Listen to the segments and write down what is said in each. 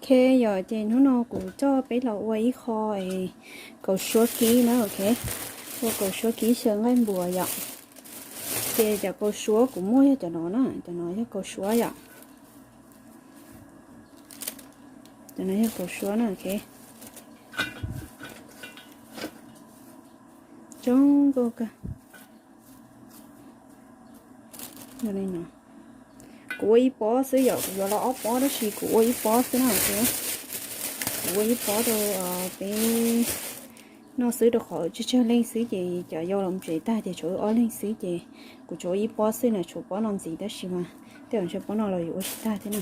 Ok, yog ces hnub no kuv coj peb los ua ib qho kaus suab kib na, ok. Ua kaus suab kib xyaw nqaij npuas yom. Ces cov kaus suab kuv muaj yog cov no na, cov no yog kaus suab yom. Cov no yog kaus suab na, ok. Coob nkauj kawg. Kuv ua ib pob xwb yom, kuv yuav los ob pob tab sis kuv ua ib pob xwb na. Kuv ua ib pob rau peb noj xwb rau qhov tsawg tsawg leej xwb ces cov yau los mus tsev tag ces tshuav wb ob leeg xwb ces kuv tsuas ua ib pob xwb na, tshuav pob no ntxiv tab sis mas tej zaum ntshe pob no los yuav ua tsis tag thiab na.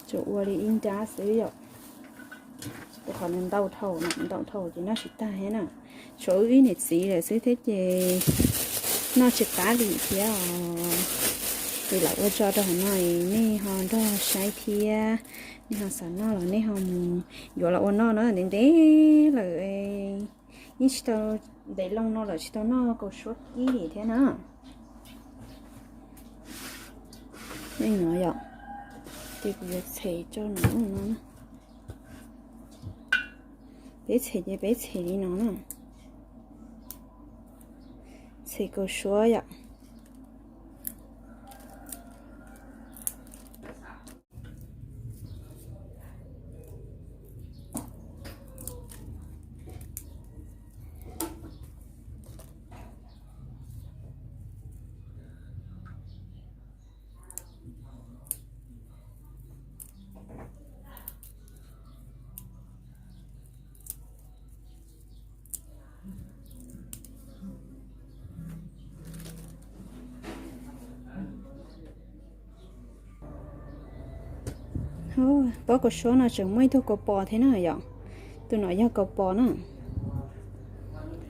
Tsuas ua li ib nrab xwb yom. Rau qhov nws ntau dhau, nws ntau dhau ces noj tsis tag thiab na. Tshuav wb ib niam txiv lawm xwb thiab ces noj tsis qab li thiab os. Ces lam ua tso rau hauv no es nej ho nrog saib thiab, nej ho xav noj los nej ho mus yuav los ua noj na. Ntev ntev lawm, yeej tsis tau, ntev loo no lawm tsis tau noj kaus suab kib li thiab na. Nej no yom, ces kuv yuav txhem rau no no na. Peb txhem ces peb txhem li no na. Txhem kaus suab yom. Pob kaus suab no tseem muaj ib tug kaus pos thiab na yom. Tus no yog kaus pos na.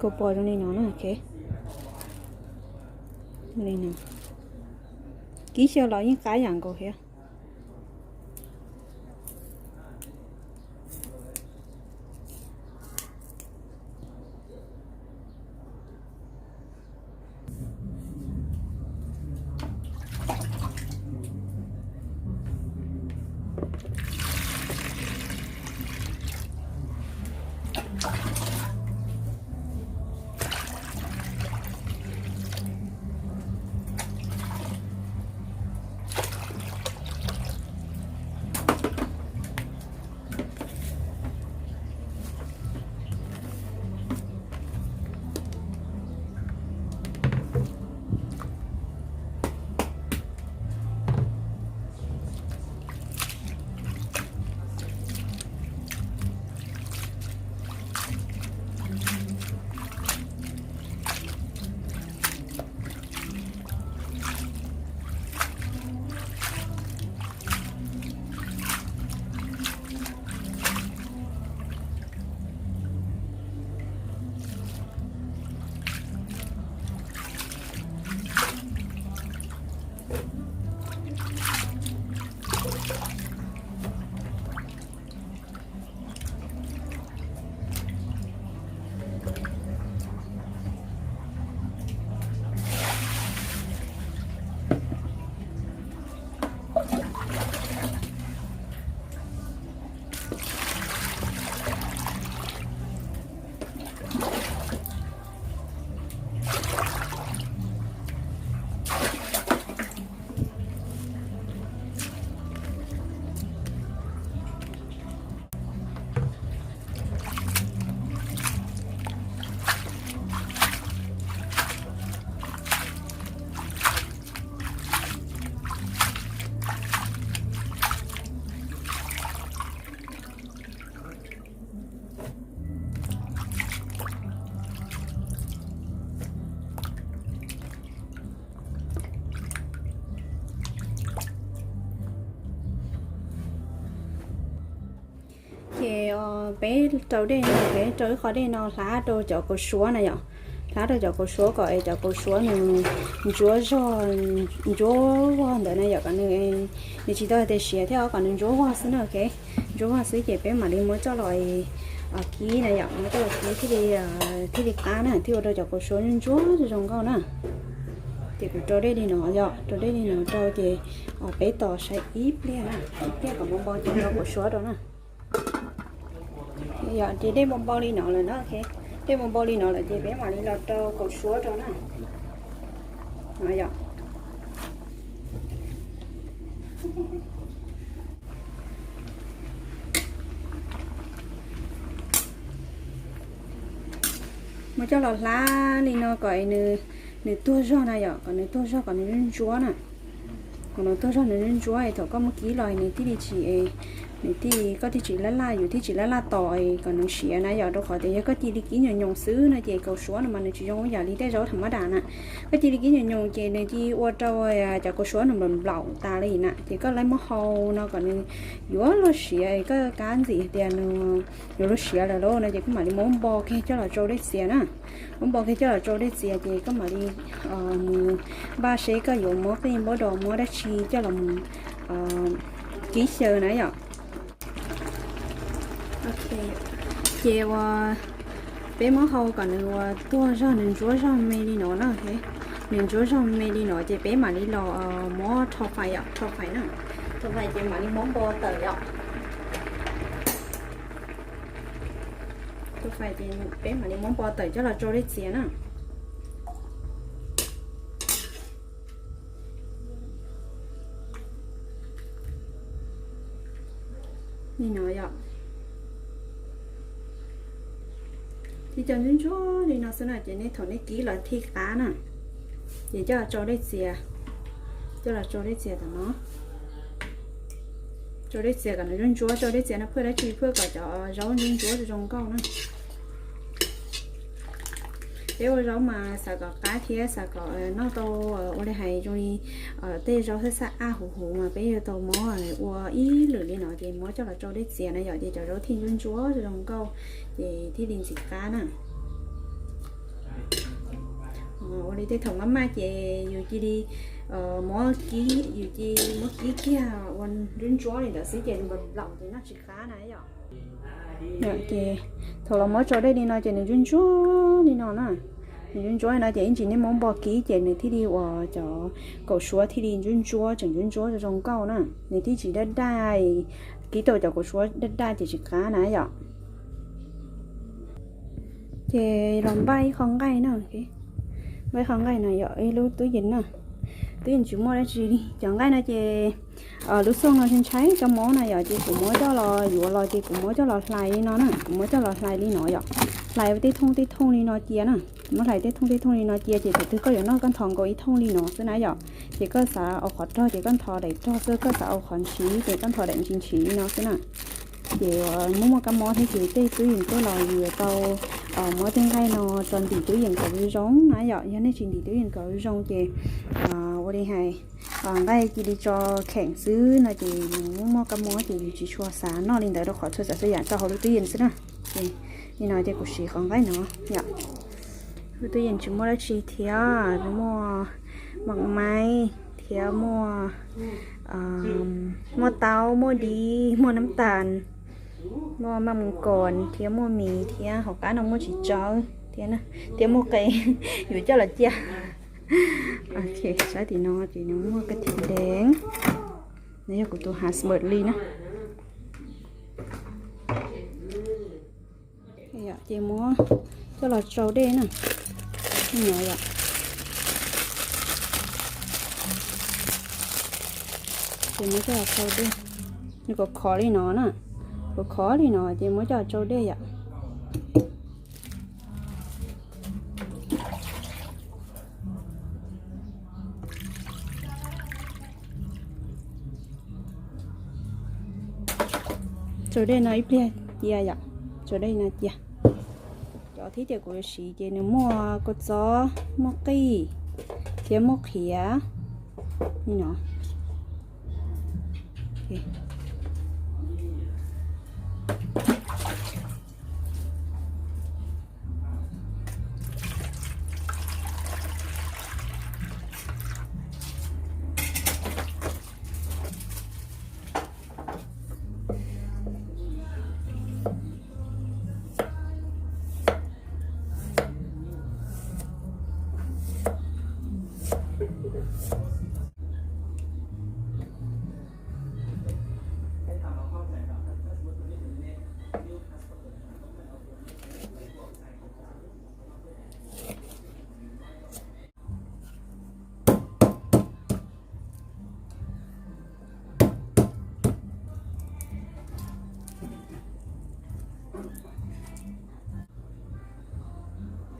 Kaus pos zoo li no na, ok. Li no. Kib xyaw los yeej qab yam nkaus thiab. Ces peb rau dej no, peb rau ib qho dej no hlab rau cov kaus suab na yom. Hlab rau cov kaus suab kom es cov kaus suab nws ntsuab zog, ntsuab vog ntawd na yom, kom nws, nws tsis tau tias siav thiab os, kom nws ntsuab vog xwb na, ok. Ntsuab vog xwb ces peb mam li muab coj los es Kib na yom, muab coj los kib thiaj li, thiaj li qab na, thiaj ua rau cov kaus suab ntsuab zoo nkauj na. Ces kuv rau dej li no yom, rau dej li no rau ces peb tos saib ib pliag na, ib pliag kom npau npau ces rau kaus suab rau na. Yom, ces dej npau npau li no lawm na, dej npau npau li no lawm ces peb mam li los rau kaus suab rau na. Muab coj los hlab li no kom nws tuag zog na yom, kom nws tuag zog kom nws ntsuab na. Kom nws tuag zog nws ntsuab es thaum koj muab kib los nws thiaj li tsis, nws thiaj, koj thiaj tsis laj laj, yus thiaj tsis laj laj tos kom nws siav na yom, rau qhov tias yog koj cia li kib nyoos nyoos xwb no ces kaus suab no mas nws tsis zoo ib yam li tej zaub tham ma das na. Koj cia li kib nyoos nyoos ces nws cia li ua rau cov kaus suab nws nplaum nplaum tas li na, ces koj lawv muab hau no kom nws yuav luag siav, koj kav ntxim tias nws yuav luag siav lawm lauj no ces koj mam li muab npo kiag coj los tsau dej txias na. Muab npo kiag coj los tsau dej txias ces koj mam li mus npaj seb koj yuav muab qij npab dos muab dab tsi coj los mus kib xyaw na yom. Ces ua peb muab hau kom nws ua tuag zog nws ntsuab zog me li no na. Nws ntsuab zog me li no ces peb mam li los muab rho fais yom, rho fais na. Rho fais ces mam li muab npo tawm yom. Rho fais ces peb mam li muab npo tawm coj los tsau dej txias na. Li no yom. Ces cov ntsuab ntsuab li no xwb na ces nej thaum nej kib los thiaj qab na. Ces coj los tsau dej txias, coj los tsau dej txias tom no. Tsau dej txias kom nws ntsuab ntsuab, tsau dej txias no phwj dab tsi? Phwj kom cov zaub ntsuab ntsuab zoo nkauj na. Peb ua zaub mas xav kom qab thiab xav kom noj tau ua li hais zoo li tej zaub xab xab aj huv huv mas peb yuav tau muab ua ib lwm li no ces muab coj los tsau dej txias na yom, ces cov zaub thiaj ntsuab ntsuab zoo nkauj ces thiaj li ntxim qab na. Ua li tej thaum maj maj ces yus cia li muab kib, yus cia li muab kib kiag ua ntsuab ntsuab li ntawd xwb ces nplaum nplaum ces noj tsis qab na yom. Ces thaum los muab tsau dej li no ces nws ntsuab ntsuab li no na. Nws ntsuab ntsuab li no ces ib ntsis nej muab npo kib ces nws thiaj li ua cov kaum suab thiaj li ntsuab ntsuab tseem ntsuab ntsuab zoo nkauj na. Nws thiaj tsis daj daj, kib tau cov kaum suab daj daj ces tsis qab na yom. Ces los npaj ib qho nqaij na. Npaj ib qho nqaij no yom, ib lub tub yees na. Tub yees tsis muaj dab tsi li. Cov nqaij no ces lub xyooj no ntshai ntshai cov mob na yom, ces kuv muab coj los yuav los ces kuv muab coj los hlais li no na, kuv muab coj los hlais li no yom. Hlais tej thooj tej thooj li no cia na. Muab hlais tej thooj tej thooj li no cia ces thaum twg koj yuav noj koj ntho nkaus ib thooj li no xwb na yom. Ces koj xav ua qhov rog ces koj ntho daim rog xwb, koj xav ua qhov ntshiv ces koj ntho daim ntsis ntshiv li no xwb na. Ces muaj muaj kab mob thiab ces tej tub yees tuaj los yuav tau muab tej nqaij no tso ntim tub yees kom zoo zoo na yom. Yog nej tsis ntim tub yees kom zoo zoo ces ua li hais nqaij cia li tso kheem xwb no ces nws muaj muaj kab mob ces yus tsis tshua xav noj li ntawd rau qhov txhua tsav txhua yam tso hauv lub tub yees xwb na. Ces li no ces kuv siv qhov nqaij no yom. Lub tub yees tsis muaj dab tsi thiab, muaj maj maib thiab muaj, muaj taub, muaj dib, muaj nab tas, muaj maj mus koos thiab muaj mis thiab hauv qab no muaj txiv tsawb thiab, thiab muaj qe, yuav coj los cia. Saib tim no ces nws muaj kab thim deev, nws yog kuv tus has npawm li na. Ces muab coj los tsau dej na. Yom, ces muab coj los tsau dej, nws khov khov li no na, khov khov li no ces muab coj los tsau dej yom. Tsau dej no ib pliag cia yom, tsau dej no cia. Cov thib tias kuv yuav siv ces nws muaj kua txob, muaj qij, thiab muaj qhiav li no.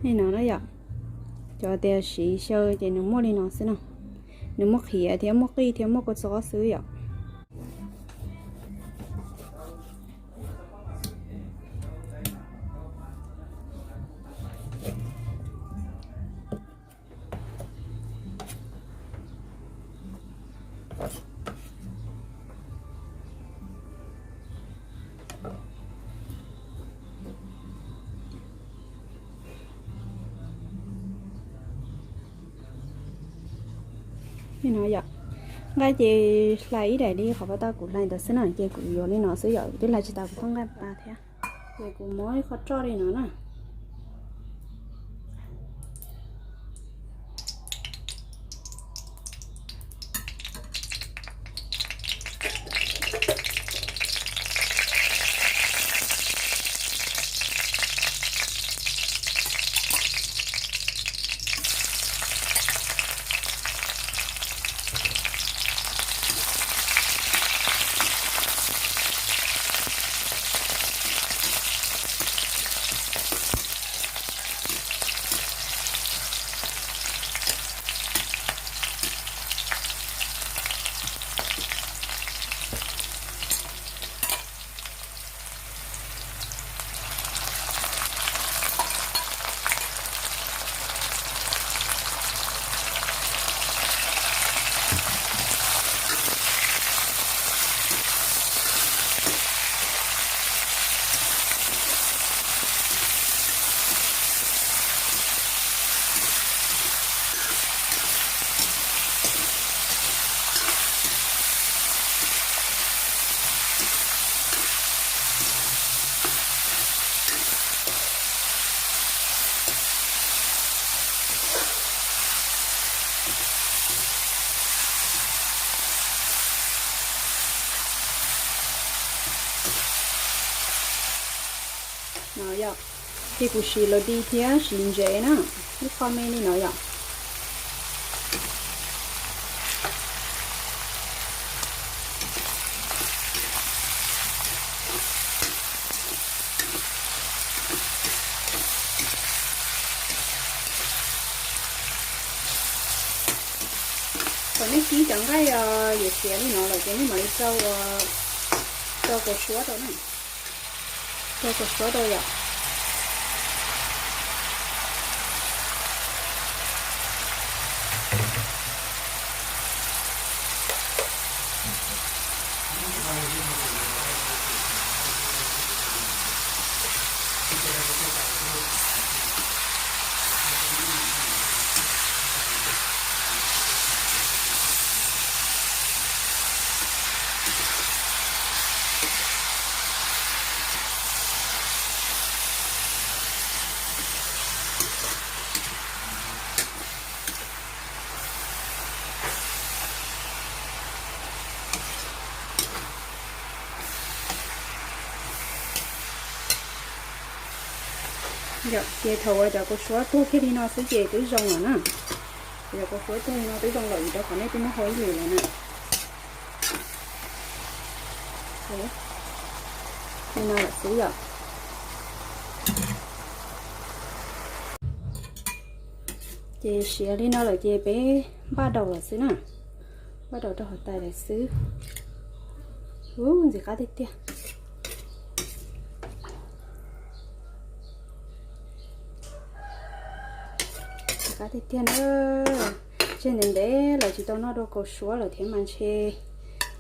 Li no na yom, cov tias siv xyaw ces nws muaj li no xwb na. Nws muaj qhiav thiab muaj qij thiab muaj kua txob xwb yom. Li no yom, nqaij ces hlais ib daim li qhov pas tau kuv hlais ntawd xwb na, ces kuv yuav li no xwb yom, twb hlais tsis tas kuv pheej nqaij pas thiab. Ces kuv muab ib qho roj li no na. No yom, ces kuv siv lawv di thiab siv ntsev na, ib qho me li no yom. Thaum nej kib cov nqaij yuav siav li no lawm ces nej mam li rau, rau kaus suab rau na. Rau kaus suab rau yom. Ces thaum uas cov kaus suab tuag kiag li no xwb ces twb zoo lawm na. Cov kaus suab tuag li no twb zoo lawm vim rau qhov nej twb muab hau ib lwm lawm na. Li no lawm xwb yom. Ces siav li no lawm ces peb npaj daus lawm xwb na. Npaj daus rau hauv tais lawm xwb. Ub, ntxim qab tiag tiag. Ntxim qab tiag tiag na. Ntshe ntev ntev lawm tsis tau noj dua kaus suab lawm thiab mas ntshe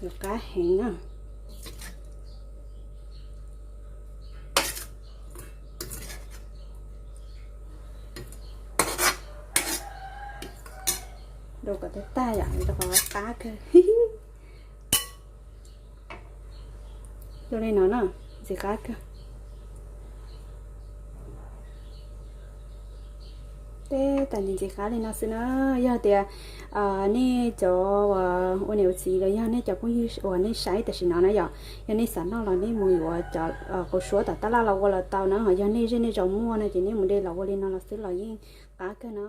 yuav qab heev na. Daus kom tag tag yom, rau qhov qab kawg. Daus li no na, ntxim qab kawg. Tag ntxim qab li no xwb na. Yog tias nej cov ua niam ua txiv los yog nej cov phooj ywg uas nej saib tam sim no na yom, yog nej xav noj los nej mus yuav cov quav suab tom tab laj los ua los tau na. Yog nej zej nej zos muaj no ces nej mus de los ua li no los xwb los yeej qab kawg no.